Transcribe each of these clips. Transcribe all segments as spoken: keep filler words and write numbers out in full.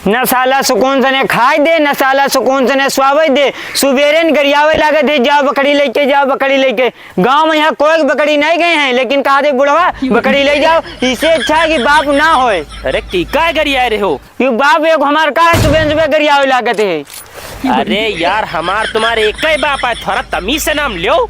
न साला सुकून से ने खाए दे, न साला सुकून से ने सोवे दे। सुबेरे न गरियावे लागत है, "जाओ बकरी लेके, जाओ बकरी लेके।" गाँव में यहाँ कोई बकरी नहीं गए हैं, लेकिन कहा दे बुढ़वा, "बकरी ले जाओ।" इससे अच्छा है कि बाप ना होए। अरे, की का गरियाए रहे हो? यू बाप एक हमार का है, सुबह सुबह गरियावे लागत है। अरे यार, हमार तुम्हारे एक ही बाप है, थोड़ा तमीज से नाम लियो।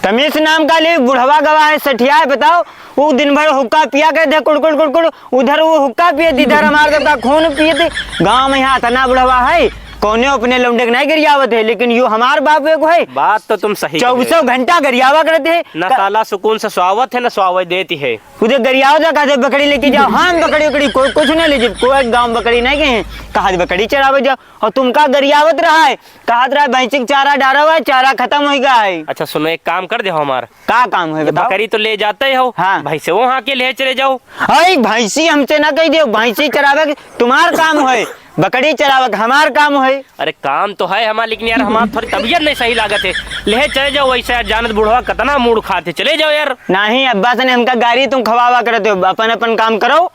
तमीज से नाम का लियो? बुढ़वा गवा है, सठिया है, बताओ। वो दिन भर हुक्का पिया के दे कुड़कुड़ कुड़कुड़, उधर वो हुक्का पिए, इधर हमार सबका खून पिए थे। गाँव में यहाँ इतना बुढ़वा है, कौने अपने लौंडे के नहीं गरियावत है, लेकिन यू हमार बाप एगो है। बात तो तुम सही कहे। चौबीसों घंटा गरियावा करत है। न साला सुकून से सोवत है, न सोवे देती है। उधर गरियावत है, कहते बकरी लेके जाओ। हम बकरी उकरी कोई कुछ नहीं ले जाए, कोई गाँव बकरी नहीं गए हैं, कहा बकरी चरावे जाओ। और तुमका गरियावत रहा है, कहत रहा भैंसी के चारा डारा हुआ है, चारा खत्म हो गया है। अच्छा सुनो, एक काम कर दे हो हमार। का काम है बताओ? बकरी तो ले जाते ही हो, हाँ। भैंसे वहाँ के ले चले जाओ। अरे भैंसी हमसे ना कह दे, भैंसी चरावे के तुम्हार काम है, बकरी चरावे के हमार काम है। अरे काम तो है हमार, लेकिन यार हमार थोड़ी तबीयत नहीं सही लागत है। ले चले जाओ वैसे यार, जानत बुढ़वा कितना मूड़ खाते, चले जाओ यार। नहीं अब्बा से नहीं, हमका गारी तुम खवावा करते हो, अपन अपन काम करो।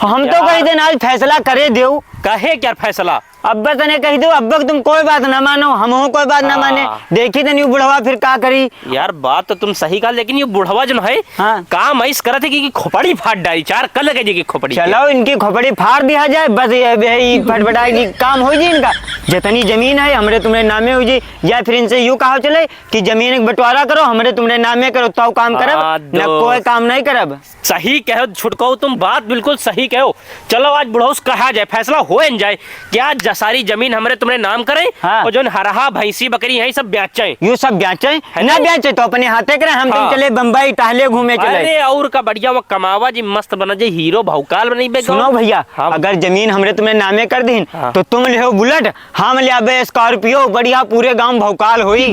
हम तो यार। कही देन आज फैसला करे देउ। काहे क्या फैसला? अब्बा तने कही देउ, अब्बा के तुम कोई बात ना मानो, हमहू कोई बात ना माने। हाँ। देखी तनी उ बुढ़वा फिर का करी। यार बात तो तुम सही कहा, लेकिन ये बुढ़वा जो है, हाँ। काम ऐस करत है कि, कि खोपड़ी फाड़ डाली, चार कल के जी की खोपड़ी के। चलो इनकी खोपड़ी फाड़ दिया जाए, बस ये, ये फटफटाए की काम हो जी इनका। जितनी जमीन है हमरे तुम्हरे नामे हो जी, या फिर इनसे यूं कहा चले कि जमीन के बंटवारा करो, हमरे तुम्हरे नामे करो, तौ काम करब, हाँ, न दोस्त। कोई काम नहीं करब। सही कहो छुटकाऊ, तुम बात बिल्कुल सही कहो। चलो आज बुढ़ऊ से कहा जाए, फैसला हो न जाए कि आज ज-, सारी जमीन हमरे तुम्हरे नाम करे हाँ। और जोन हरहा भैंसी बकरी है सब बेचे। यू सब बेचे? है ना ना? बेचे तो अपने हाथे करे, हम तुम हाँ। चले बम्बई टहले घूमे चले। अरे और का बढ़िया वहाँ कमावा जी, मस्त बना जी, हीरो भौकाल बनी बे सुनो गाँव। भैया, हाँ। अगर जमीन हमरे तुम्हरे नामे कर दीन हाँ। तो तुम लेहो बुलेट, हम ले आबे Scorpio, बढ़िया पूरे गांव भौकाल होई।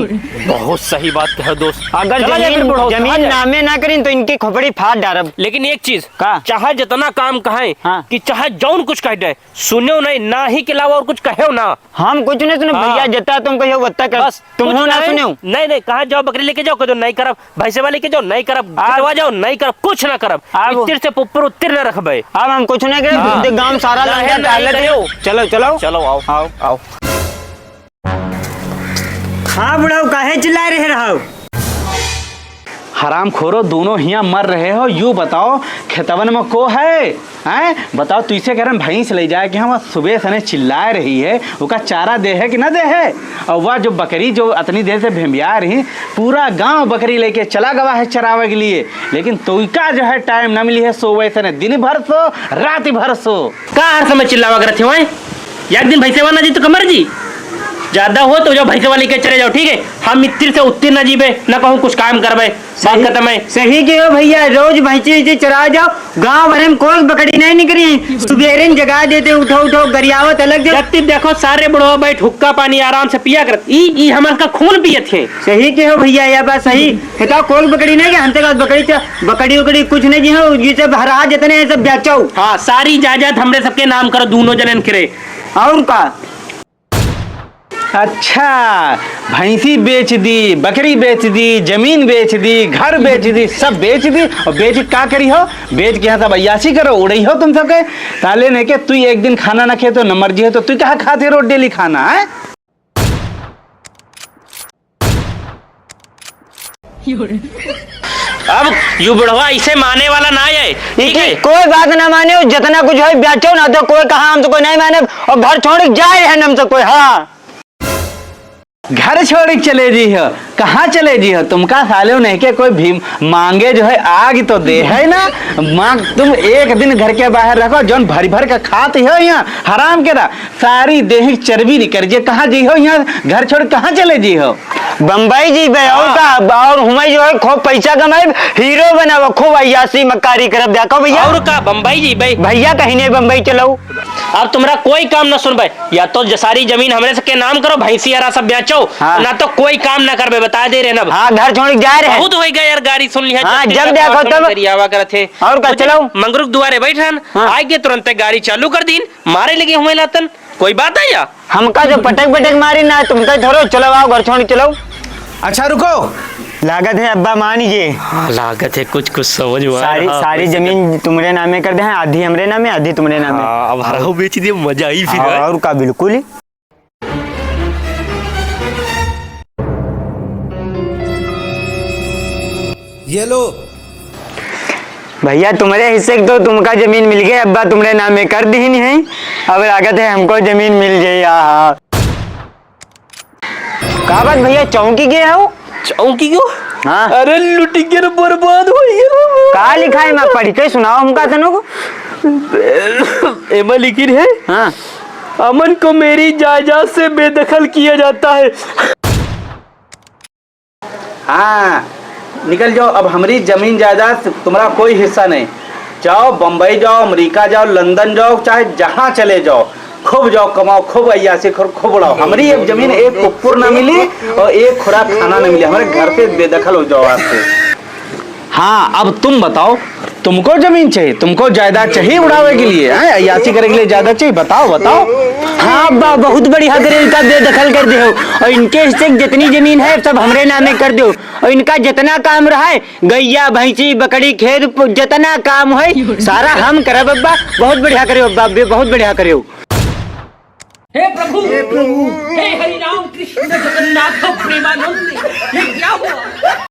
बहुत सही बात कहो दोस्त। अगर चला जाए जमीन, फिर बुढ़ऊ, जमीन चला जाए। नामे ना करीन तो इनकी खोपड़ी फाड़ डारब। लेकिन एक चीज, का? चाहे जितना काम कहे हाँ। कि चाहे जौन कुछ कह दे, सुनो नहीं, ना ही के अलावा और कुछ कहो ना। हम कुछ नहीं सुनो हाँ। भैया, जितना तुम कहो उतना कर। बस, तुम कुछ हो ना कहे? सुनो। नहीं, नहीं, कहा जाओ बकरी लेके जाओ, कह दो नहीं करब। भैंसे वाले के जाओ, नहीं करब, आप खेतवा जाओ, नहीं करब, कुछ ना करब। आप इत्तिर से ऊपर उत्तिर ना रखबे। अब हम कुछ नहीं करब, हाँ। तुम गांव सारा लंका नहीं डाल दे। करो। चलो, चलो। चलो, आओ। आओ, आओ। हाँ बुढ़ऊ, काहे चिल्ला रहे रहो? हरामखोरो, दोनों हियां मर रहे हो, यू बताओ, खेतवन में को है? हैं? बताओ, तू इसे कह रहे हैं, भैंस ले जाए कि हम सुबह सने चिल्लाए रही है, ओका चारा दे है कि ना दे है? और वह जो बकरी जो अतनी देर से भेंबिया रही, पूरा गांव बकरी लेके चला गवा है चरावे के लिए, लेकिन तोइका जो है टाइम ना मिली है सोवे सने, दिन भर सो, रात भर सो। का हर समय चिल्लावा करत हो, हैं? एक दिन भैंसे वाला जी तो कमर जी, ज्यादा हो तो जाओ भैंसे वाले के चले जाओ, ठीक है? हम इत्तिर से उत्तिर ना जीबे, ना कहूँ कुछ काम करबे। बात सही, खत्म है। सही के हो भैया, रोज भैंसी वैंसी चरा जाओ, गांव भर में कोई बकरी नहीं निकली। सुबेरे न जगा देते, "उठो, उठो," गरियावत अलग जो। जब तक देखो सारे बुढ़वा बैठ हुक्का पानी आराम से पिया करत। ई, ई हमार का खून पियत है। सही के हो भैया, यह बात सही। बताओ, कोई बकरी नहीं है, हम तक बकरी च-, बकरी उकरी कुछ नहीं जी हो, ये सब हरा जितने हैं, सब बेचो। हाँ, सारी जायदाद हमरे सबके नाम करो, दोनों जनन करे। और का? अच्छा, भैंसी बेच दी, बकरी बेच दी, जमीन बेच दी, घर बेच दी, सब बेच दी। और बेच के का करी हो? बेच के यहाँ सब अय्यासी करो, उड़ई हो तुम सबके। साले ने के तू एक दिन खाना ना खे तो न मर्जी हो तो तू कहाँ खाते रोज डेली खाना है? अब यू बुढ़वा इसे माने वाला ना है, ठीक इनकी है? कोई बात ना माने, जितना कुछ है बेचो ना, तो कोई कहा हम तो कोई नहीं माने, और घर छोड़ के जाए है हम तो कोई, हाँ। घर छोड़ के चले जी हो, कहाँ चले जी हो? तुमका साले नहीं के कोई भी मांगे जो है आग तो दे है ना, मांग तुम एक दिन घर के बाहर रखो, जौन भर भर के खाते हो यहाँ हराम के दा। सारी देह चर्बी निकर जे, कहाँ जी हो यहाँ, घर छोड़ कहाँ चले जी हो? बम्बई जी बे, और हाँ। का, और हुमई जो है खूब पैसा कमाइब, हीरो बनावा, खूब अय्यासी मक्कारी करब, देखो भैया। और का, बम्बई जी बे? भैया कहीं नहीं बम्बई चलो। अब तुम्हारा कोई काम ना सुनबे, या तो ज-, सारी जमीन हमरे सबके नाम करो, भैंसी यारा सब बेचो, हाँ। ना तो कोई काम ना करबे, बता दे रहे ना। हाँ, घर छोड़ के जा रहे हैं। बहुत हो गया यार, गारी सुन लिया, हाँ, जब जब देखो तब। गरियावा करत है। और का, वो चलो। मंगरुक दुआरे बैठ रहन, हाँ। आए के तुरंते गारी चालू कर दीन, मारे लगे हुए लातन। कोई बात है या? हमका जो पटक पटक मारी ना, तुमका थोड़ो, चलो आओ, घर छोड़ चलो। अच्छा रुको, लागत है अब्बा मान गए। हाँ, लागत है कुछ कुछ समझ में आ सारी, रहा, सारी पैसे जमीन तुमरे नामे कर दे हैं, आधी हमरे नामे, आधी तुमरे नामे। हाँ, अब हरहु बेच दिए, मजा आई फिर, हाँ, हैं? और का, बिल्कुल ही। ये लो। भैया, तुम्हरे हिस्से क तो तुमका जमीन मिल गई, अब्बा तुमरे नामे कर दीन है। अब लागत है हमको जमीन मिल जाई। आहा। का बात भैया, चौंकी गए हो? चौंकी गयो? हाँ। अरे लुटि गए रे, बर्बाद होइ गए रे। का लिखा है, मैं पढ़ के सुनाओ हमका तनो को। एमा लिखिन है, हाँ। अमन को मेरी जायदाद से बेदखल किया जाता है। हाँ, निकल जाओ, अब हमरी जमीन जायदाद से तुम्हरा कोई हिस्सा नहीं। जाओ, बम्बई जाओ, अमेरिका जाओ, लंदन जाओ, चाहे जहाँ चले जाओ, खूब जाओ, कमाओ, खूब अय्यासी करो, खूब उड़ाओ। हमरी एक जमीन, एक कुकुर ना मिली और एक खुराक खाना ना मिली। हमरे घर से बेदखल हो जाओ आज से। हाँ, अब तुम बताओ, तुमको जमीन चाहिए, तुमको जायदाद चाहिए उड़ावे के लिए, हैं? अय्यासी करे के लिए जायदाद चाहिए? बताओ, बताओ। हाँ अब्बा, बहुत बढ़िया करे, इनका बेदखल कर देहो और इनके हिस्से की जितनी जमीन है, सब हमरे नामे कर देहो और इनका जितना काम रहा है, गइया, भैंसी, बकरी, खेत, प-, जितना काम है, सारा हम करब अब्बा। बहुत बढ़िया करे अब्बा, बे-, बहुत बढ़िया करे। हे प्रभु, हे प्रभु। हे हरि राम कृष्ण जगन्नाथ प्रेमानंद, ये क्या हुआ?